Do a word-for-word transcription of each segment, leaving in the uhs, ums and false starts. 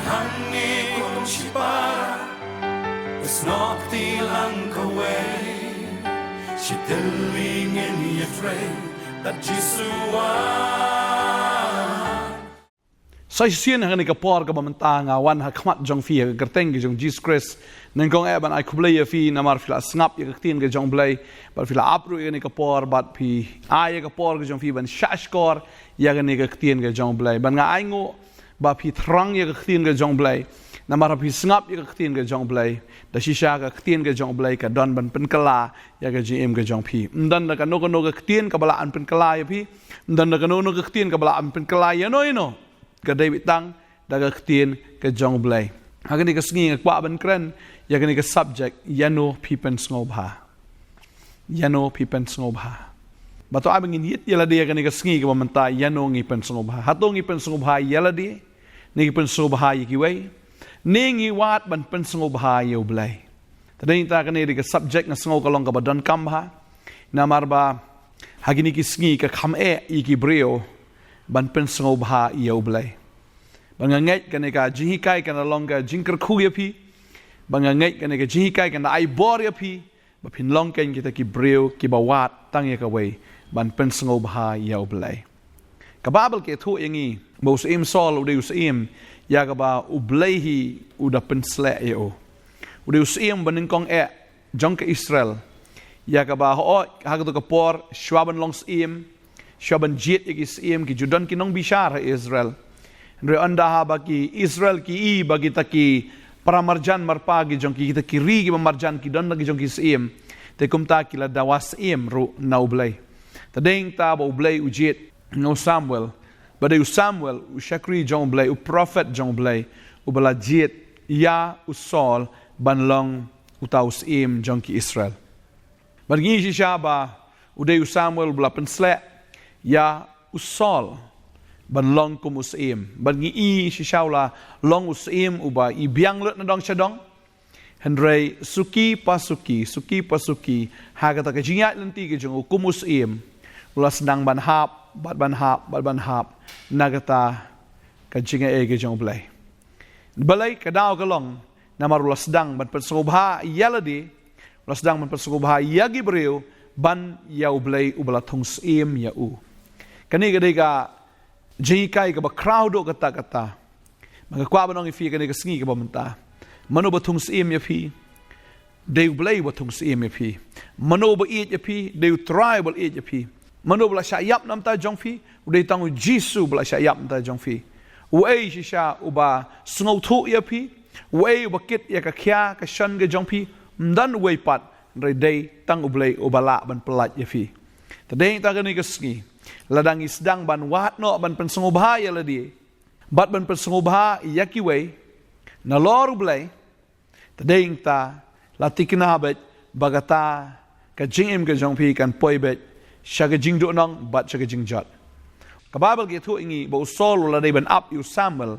Hangne kum shipara, is not the lang away. Shi tilwi ngin ïatrei, that Jisu wan. Sa shisien ha kane ka por kaba mynta nga wan ha khmat jong phi ha ka kyrteng ka jong Jesus Christ. Nyngkong eh ban ai khublei ïa phi namar phi la sngap ïa ka ktien ka jong Blei. Bad phi la ap ruh ïa kane ka por bad phi ai ïa ka por ka jong phi ban shahshkor ïa kane ka ktien ka jong Blei. Bad nga ai nguh ba phi thrang ïa ka ktien ka jong Blei. Namar phi sngap ïa ka ktien ka jong Blei. Da shisha ka ktien ka jong Blei ka don ban pynkylla ïa ka jingim ka jong phi. Ym don da kano kano ka ktien kaba lah ban pynkylla ïa phi. Ym don da kano kano ka ktien kaba lah ban pynkylla ïa no ïa no. Ka dei beit tang da ka ktien ka jong Blei. Ha kane ka sngi nga kwah ban kren ïa kane ka subject, ïano phi pynsngewbha. Ïano phi pynsngewbha. Ba to ai ba ngin ïit ïa lade ïa kane ka sngi kaba mynta, ïano ngi pynsngewbha. Hato ngi pynsngewbha ïa lade, ne ngi pynsngewbha ïa kiwei, ne ngi wad ban pynsngewbha ïa U Blei. Te dei ta kane dei ka subject nga sngew ka long kaba donkam bha. Namar ba ha kine ki sngi ka kham eh ïa ki briew ban pynsngewbha ïa U Blei. Ba nga ngeit kane ka jinghikai kan long ka jingkyrkhu ïa phi. Ba nga ngeit kane ka jinghikai kan ai bor ïa phi. Ba phin long kan kita ki briew kiba wad tang ïa kawei ban pynsngewbha ïa U Blei. Ka Baibl ka ïathuh ïa ngi ba u syiem Saul u dei u syiem ïa kaba U Blei hi u da pynsleh ïa u. U dei u syiem ba nyngkong eh jong ka Israel. Ïa kaba hooid ha kato ka por shwa ban long syiem, shwa ban jied ïa ki syiem ki ju don ki nongbishar ha Israel. Hynrei ynda haba ki Israel ki i ba kita ki para marjan marpa ki jong ki, kita ki ri kiba marjan ki don da ki jong ki syiem. Te kumta ki la dawa syiem ruh na U Blei. Te dei ta ba U Blei u jied na u Samuel. Ba dei u Samuel u shakri jong U Blei, u prophet jong U Blei, uba la jied ïa u Saul ban long uta u syiem jong ki Israel. Bad ngi shisha ba u dei u Samuel uba la pynsleh ïa u Saul ban long kum u syiem. Bad ngi i shisha u la long u syiem uba i biang lut na dong sha dong. Hynrei suki pa suki, suki pa suki, ha kata ka jingïaid lynti ka jong u kum u syiem, u la sdang ban hap, bad ban hap, bad ban hap na kata ka jingaiei ka jong U Blei. Balei? Ka daw ka long namar u la sdang ban pynsngewbha ïa lade, u la sdang ban pynsngewbha ïa ki briew ban ïa U Blei uba la thung syiem ïa u. Kane ka dei ka jinghikai kaba khraw duh katta katta. Ba nga kwah ban ong ïa phi kane ka sngi kaba mynta, mano ba thung syiem ïa phi? Dei U Blei uba thung syiem ïa phi. Mano ba ïeit ïa phi? Dei U Trai uba ïeit ïa phi. Mano ba la shah ïap na ka bynta jong phi? U dei tang U Jisu uba la shah ïap na ka bynta jong phi. Uei shisha uba sngewthuh ïa phi? Uei uba kit ïa ka khia ka shon ka jong phi? Ym don uei pat, hynrei dei tang U Blei uba lah ban pyllait ïa phi. Te dei ta kane ka sngi, lada ngi sdang ban wad noh ban pynsngewbha ïa lade bad ban pynsngewbha ïa kiwei nalor U Blei, te dei ta la thikna beit ba kata ka jingim ka jong phi kan poi beit sha ka jingduhnong bad sha ka jingjot. Ka Baibl ka ïathuh ïa ngi ba u Saul u la dei ban ap ïa u Samuel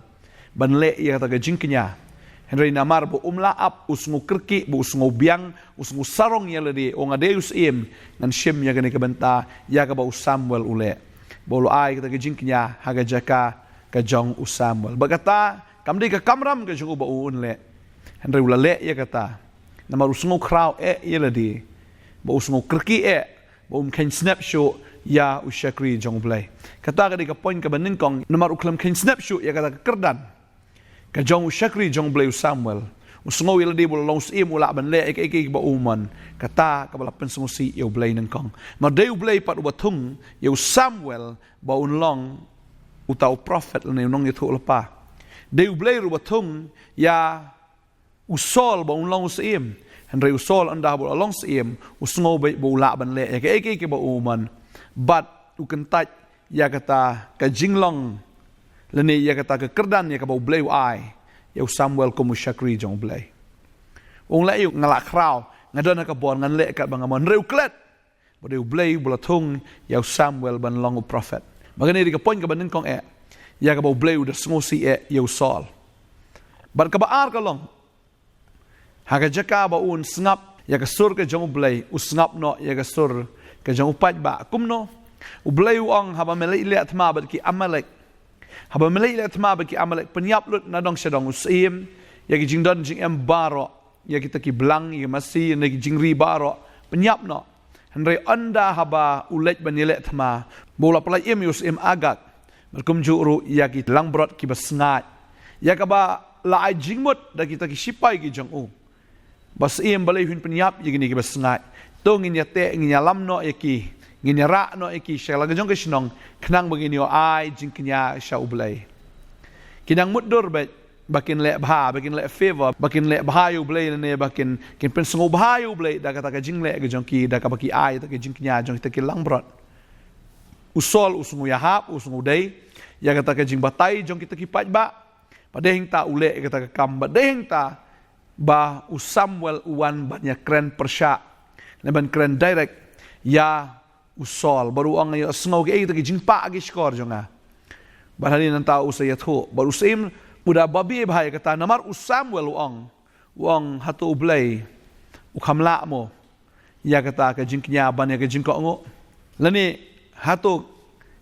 ban leh ïa kata ka jingkñia. Hynrei namar ba um lah ap, u sngewkyrkieh, ba u sngewbiang, u sngewsarong ïa lade, u ong, nga dei u syiem, ngan shim ïa kane ka bynta ïa kaba u Samuel u leh. Ba u la ai kata ka jingkñia ha ka jaka ka jong u Samuel. Ba kata kam dei ka kamram ka jong u ba u un leh. Hynrei u la leh ïa kata namar u sngewkhraw eh ïa lade, ba u sngewkyrkieh eh, ba um kheiñ snep shuh ïa u shakri jong U Blei. Kata ka dei ka point kaba nyngkong, namar u khlem kheiñ snep shuh ïa kata ka kyrdan ka jong u shakri jong U Blei u Samuel. U sngew ïa lade ba u la long syiem u lah ban leh ïa kaei kaei kaba u mon. Kata kaba la pynsngewsih ïa U Blei nyngkong. Namar dei U Blei pat uba thung ïa u Samuel ba un long uta u prophet lane u nongïathuhlypa. Dei U Blei ruh uba thung ïa u Saul ba un long u syiem. Hynrei u Saul ynda ba u la long syiem, u sngew beit ba u lah ban leh ïa kaei kaei kaba u mon. Bad u kyntait ïa kata ka jinglong lane ïa kata ka kyrdan ïa kaba U Blei u ai ïa u Samuel kum u shakri jong U Blei. U ong, leh aïu, nga la khraw, nga don ha ka bor, ngan leh katba nga mon. Hynrei u klet ba dei U Blei uba la thung ïa u Samuel ban long u prophet. Ba kane dei ka point kaba nyngkong eh ïa kaba U Blei u da sngewsih eh ïa u Saul. Bad kaba ar ka long, ha ka jaka ba un sngap ïa ka sur ka jong U Blei, u sngap noh ïa ka sur ka jong u paidbah. Kumno? U Blei u ong, haba me leit leh thma bad ki Amalek, Haba me leit leh thma bad ki Amalek, pynïap lut nadong shadong u syiem, ïa ki jingdon jingem baroh, ïa kita ki blang, ïa ki masi, ïa ki jingri baroh, pynïap noh. Hynrei ynda haba u leit ban ïaleh thma, ba u la pyllait im ïa u syiem Agag, bad kumjuh ruh ïa ki langbrot kiba sngaid, ïa kaba la ai jingmut da kita ki shipai ki jong u, ba syiem, balei phin pynïap ïa kine kiba sngaid? To ngin ïateh, ngin ïalam noh ïa ki, ngin ïarah noh ïa ki sha la ka jong ka shnong, khnang ba ngin ïoh ai jingkñia sha U Blei. Ki nang mutdur beit ba kin leh bha, ba kin leh favor, ba kin leh bha ïa U Blei, lane ba kin, kin pynsngewbha ïa U Blei da kata ka jingleh ka jong ki, da kaba ki ai kata ka jingkñia jong kita ki langbrot. U Saul u sngew ïahap, u sngew dei ïa kata ka jingbatai jong kita ki paidbah. Bad dei hangta u leh ïa kata ka kam, bad dei hangta ba u Samuel u wan ban ïakren pyrshah, lane ban kren direct ïa u Saul, bad u ong, ïa, sngew, kiei kita ki jingpah ki shkor jong nga? Bad hangne nangta u sa ïathuh, bad u syiem u da babe bha ïa kata, namar u Samuel u ong, u ong, hato U Blei u kham lah mo ïa kata ka jingkñia ban ïa ka jingkohnguh? Lane hato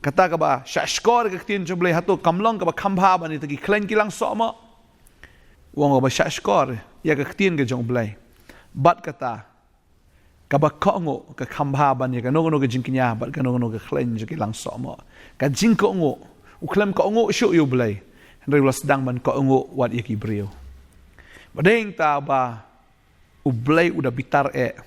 kata kaba shah shkor ïa ka ktien jong U Blei, hato kam long kaba kham bha ban ïa kita ki khleiñ ki langsoh mo? U ong, kaba shah shkor ïa ka ktien ka jong U Blei, bad kata kaba kohnguh, ka kham bha ban ïa kano kano ka jingkñia bad kano kano ka khleiñ jong ki langsoh mo. Ka jingkohnguh, u khlem kohnguh shuh ïa U Blei, hynrei u la sdang ban kohnguh wat ïa ki briew. Bad dei hangta ba U Blei u da bitar eh,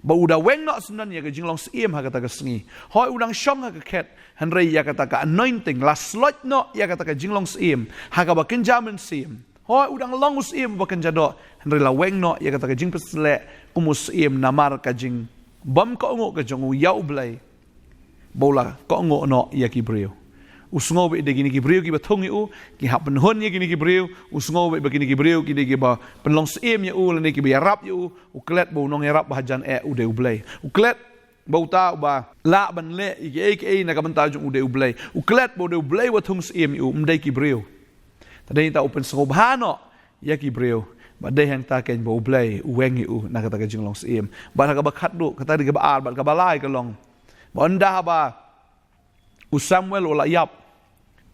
ba u da weng noh syndon ïa ka jinglong syiem ha kata ka sngi. Hooid, u dang shong ha ka khet, hynrei ïa kata ka anointing la sloit noh ïa kata ka jinglong syiem ha kaba kynja mynsiem. Hooid, u dang long u syiem uba kynja doh, hynrei la weng noh ïa kata ka jingpynshlur kum u syiem namar ka jingbym kohnguh ka jong u ïa U Blei, ba u la kohnguh noh ïa ki briew. U sngew ba dei kine ki briew kiba thung ïa u, ki hap pynhun ïa kine ki briew. U sngew ba kine ki briew ki dei kiba pynlong syiem ïa u, lane kiba ïarap ïa u. U klet ba u nongïarap ba hajan eh u dei U Blei. U klet ba uta uba lah ban leh ïa kiei kiei na ka bynta jong u dei U Blei. U klet ba u dei U Blei uba thung syiem ïa u, ym dei ki briew. Te dei hangta u pynsngewbha noh ïa ki briew, bad dei hangta keiñ ba U Blei u weng ïa u na kata ka jinglong syiem. Bad ha kaba khatduh, kata dei kaba ar, bad kaba lai ka long ba ynda haba u Samuel u la ïap,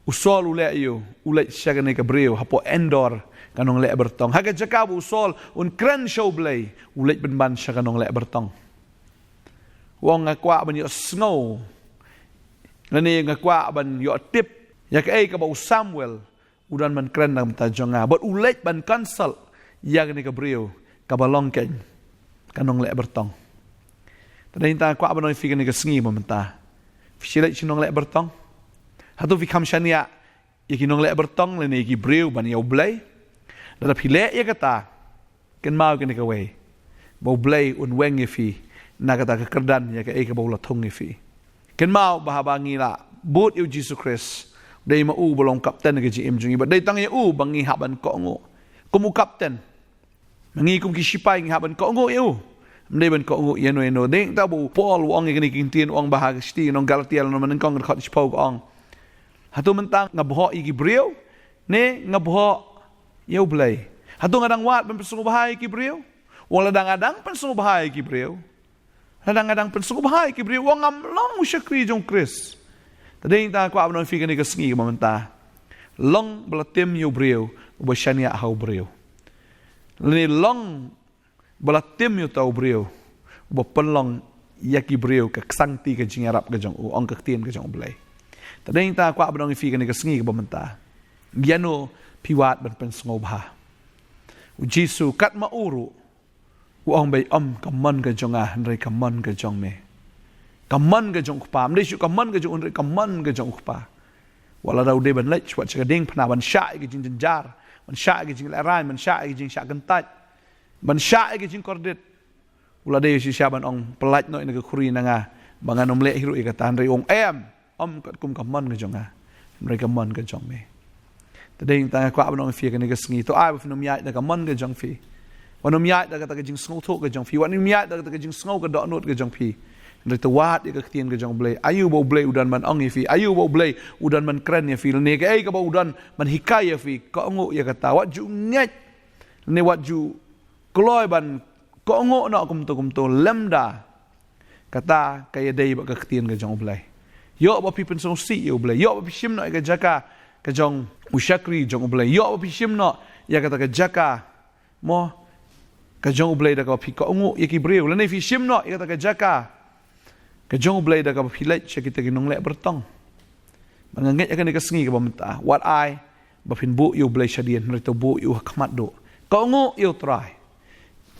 u Saul u leh ïa u, u leit sha kane ka briew hapoh Endor, ka nongleh byrtong. Ha ka jaka ba u Saul un kren sha U Blei, u leit pynban sha ka nongleh byrtong. U ong, nga kwah ban ïohsngew, lane nga kwah ban ïoh tip ïa kaei kaba u Samuel u don ban kren na ka bynta jong nga. Bad u leit ban consult ïa kane ka briew kaba long keiñ ka nongleh byrtong. Te dei hangta nga kwah ban ong ïa phi kane ka sngi ba mynta, phi shu leit sha nongleh byrtong? Hato phi kham shaniah ïa ki nongleh byrtong lane ïa ki briew ban ïa U Blei? Lada phi leh ïa kata, kynmaw kane kawei, ba U Blei un weng ïa phi na kata ka kyrdan ïa kaei kaba u la thung ïa phi. Kynmaw ba haba ngi la bud ïa U Jisu Khrist, dei ma u ba long kapten ka jingim jong ngi, bad dei tang ïa u ba ngi hap ban kohnguh kum u kapten. Ma ngi kum ki shipai ngi hap ban kohnguh ïa u, ym dei ban kohnguh ïano ïano. Dei hangta ba u Paul u ong ïa kane ka ktien, u ong ba ha ka shithi nong Galatia lynnong ba nyngkong, dkhot shiphew, ka ong, hato mynta nga bhoh ïa ki briew, ne nga bhoh ïa U Blei? Hato nga dang wad ban pynsngewbha ïa ki briew? Wat lada nga dang pynsngewbha ïa ki briew, lada nga dang pynsngewbha ïa ki briew, wat ngam long u shakri jong Khrist. Te dei hangta nga kwah ban ong ïa phi kane ka sngi kaba mynta, long ba la tim ïa u briew uba shaniah ha u briew, lane long ba la tim ïa uta u briew uba pynlong ïa ki briew ka ksangti ka jingïarap ka jong u, ong ka ktien ka jong U Blei. Te dei hangta nga kwah ban ong ïa phi kane ka sngi kaba mynta, ïano phi wad ban pynsngewbha? U Jisu katba u ruh u ong beit, ym ka mon ka jong nga hynrei ka mon ka jong me. Ka mon ka jong u Kpa, ym dei shuh ka mon ka jong u hynrei ka mon ka jong u Kpa. Wat lada u dei ban leit wat sha ka diengphna ban shah ïa ka jingjynjar, ban shah ïa ka jinglehraiñ, ban shah ïa ka jingshah kyntait, ban shah ïa ka jingkordit, u la dei shisha ban ong, pyllait noh ïa kane ka khuri na nga, ba ngan ym leh hi ruh ïa kata, hynrei u ong, em, ym katkum ka mon ka jong nga hynrei ka mon ka jong me. Te dei hangta nga kwah ban ong ïa phi kane ka sngi, to ai ba phin ym ïaid da ka mon ka jong phi, wat ym ïaid da kata ka jingsngewthuh ka jong phi, wat ym ïaid da kata ka jingsngew ka dohnud ka jong phi, hynrei to wad ïa ka ktien ka jong U Blei. Aïu ba U Blei u don ban ong ïa phi, aïu ba U Blei u don ban kren ïa phi, lane kaei kaba u don ban hikai ïa phi, kohnguh ïa kata. Wat ju ngeit, lane wat ju kloi ban kohnguh noh kumto kumto, lymda kata ka ïadei bad ka ktien ka jong U Blei. Ïoh ba phi pynsngewsih ïa U Blei, ïoh ba phi shim noh ïa ka jaka ka jong u shakri jong U Blei. Ïoh ba phi shim noh ïa kata ka jaka, mo, ka jong U Blei da kaba phi kohnguh ïa ki briew. Lane phi shim noh ïa kata ka jaka ka jong U Blei da kaba phi leit sha kita ki nongleh byrtong. Ba nga ngeit ïa kane ka sngi kaba mynta, wat ai ba phin buh ïa U Blei shadien, hynrei to buh ïa u ha khmat duh. Kohnguh ïa U Trai.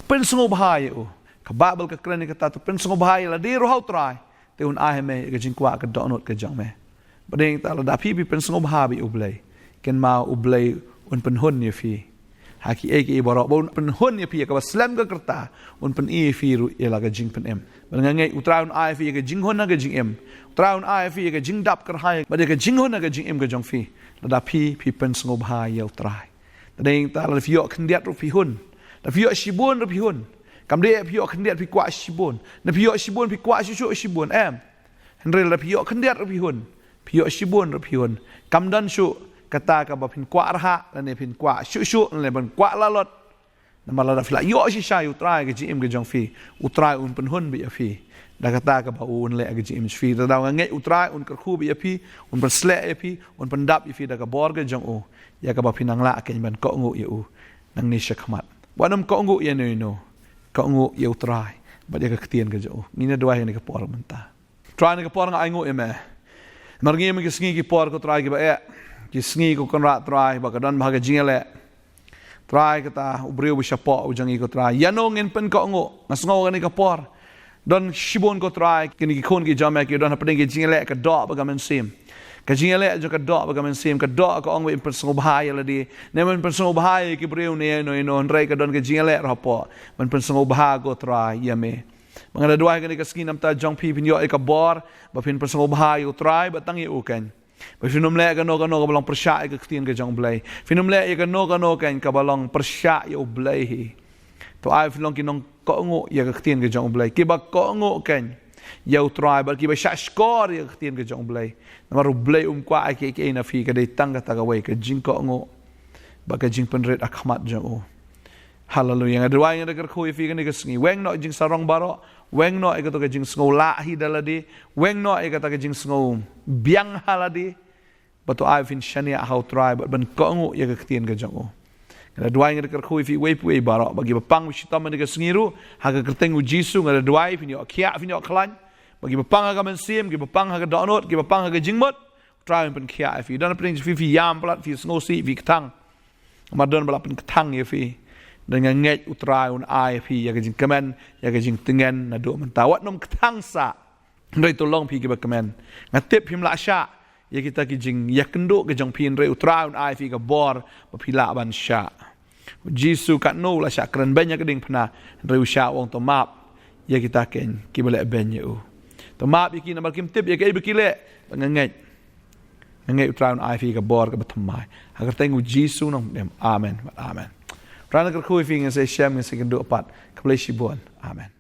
Pynsngewbha ïa u. Ka Baibl ka kren ïa kata, to pynsngewbha ïa lade ruh ha U Trai, te un ai ha me ïa ka jingkwah ka dohnud ka jong me. Bad dei nangta lada phi, phi pynsngewbha bad ïa U Blei, kynmaw U Blei un pynhun ïa phi ha kiei kiei baroh. Bad un pynhun ïa phi ïa kaba slem ka rta, un pyni ïa phi ruh ïa la ka jingpynim. Bad nga ngeit U Trai un ai ïa phi ïa ka jinghun ha ka jingim. U Trai un ai ïa phi ïa ka jingdap kyrhai bad ïa ka jinghun ha ka jingim ka jong phi, lada phi, phi pynsngewbha ïa U Trai. Te dei nangta lada phi ïoh khyndiat ruh phi hun. Lada phi ïoh shibun ruh phi hun. Kam dei phi ïoh khyndiat phi kwah shibun. Lada phi ïoh shibun phi kwah shuh shuh shibun, em. Hynrei lada phi ïoh khyndiat ruh phi hun, phi ïoh shibun ruh phi hun. Kam don shuh kata kaba phin kwah rhah, lane phin kwah shuh shuh, lane ban kwah lalot. Namar lada phi la ïoh shisha ïa U Trai ha ka jingim ka jong phi, U Trai un pynhun bad ïa phi da kata kaba un leh ha ka jingim jong phi. Te da nga ngeit U Trai un kyrkhu bad ïa phi, un pynsleh ïa phi, un pyndap ïa phi da ka bor ka jong u, ïa kaba phin nang lah keiñ ban kohnguh ïa u nangne sha khmat. Wat nym kohnguh ïa uno uno. Kohnguh ïa U Trai bad ïa ka ktien ka jong u. Ngin ïa duwai ha kane ka por mynta. Trai, ha kane ka por nga ainguh ïa me. Namar ngi ïa me ki sngi ki por, ko Trai, kiba eh, ki sngi, ko Kynrad Trai, ba ka don bha ka jingïaleh. Trai, kata u briew ba shapoh u jong ngi, ko Trai, ïano ngin pynkohnguh? Nga sngew ha kane ka por don shibun, ko Trai, kine ki khun ki jong me ki don hapdeng ka jingïaleh ka doh bad ka mynsiem. Ka jingïaleh jong ka doh bad ka mynsiem, ka doh ka ong ba yn pynsngewbha ïa lade, ne yn pynsngewbha ïa ki briew ne ïano ïano, hynrei ka don ka jingïaleh ruh hapoh ban pynsngewbha, ko Trai, ïa me. Ba nga da duwai ha kane ka sngi, namar ta jong phi, phin ïoh ïa ka bor ba phin pynsngewbha ïa U Trai bad tang ïa u keiñ. Ba phin ym leh kano kano kaba long pyrshah ïa ka ktien ka jong U Blei. Phin ym leh ïa kano kano keiñ kaba long pyrshah ïa U Blei hi. To ai phin long ki nongkohnguh ïa ka ktien ka jong U Blei, kiba kohnguh keiñ ïa U Trai bad kiba shahshkor ïa ka ktien ka jong U Blei. Namar U Blei um kwah ïa kiei kiei na phi, ka dei tang kata kawei, ka jingkohnguh bad ka jingpynrit ha khmat jong u. Haleluia. Nga da duwai, nga da kyrkhu ïa phi ha kane ka sngi. Weng noh jingsarong baroh, weng noh ïa kato ka jingsngew lah hi da lade, weng noh ïa kata ka jingsngew biang ha lade. Bad to ai phin shaniah ha U Trai bad ban kohnguh ïa ka ktien ka jong u. Nga da duwai, nga da kyrkhu ïa phi uwei pa uwei baroh, bad kiba pang shitom ha kane ka sngi ruh, ha ka kyrteng U Jisu nga da duwai, phin ïoh khiah, phin ïoh khlaiñ. Bad kiba pang ha ka mynsiem, kiba pang ha ka dohnud, kiba pang ha ka jingmut, U Trai un pynkhiah ïa phi. Don hapdeng jong phi phi ïam palat, phi sngewsih, phi kthang. Namar don ba la pynkthang ïa phi. Te nga ngeit U Trai un ai ïa phi ïa ka jingkmen, ïa ka jingtngen naduh mynta. Wat nym kthang sah. Hynrei to long phi kiba kmen. Nga tip phim lah shah ïa kita ki jingïakynduh ka jong phi, hynrei U Trai un ai ïa phi ka bor ba phi lah ban shah. U Jisu katno u la shah kren beiñ ha ka diengphna, hynrei u shah, u ong, to map ïa kita keiñ kiba leh beiñ ïa u. To map ïa ki namar kim tip ïa kaei ba ki leh. Nga ngeit, nga ngeit U Trai un ai ïa phi ka bor kaba thymmai. Ha ka kyrteng U Jisu nongpynim. Amen. Amen. U Trai un kyrkhu ïa phi, ngin sa ïashem, ngin sa ïakynduh pat. Khublei shibun. Amen.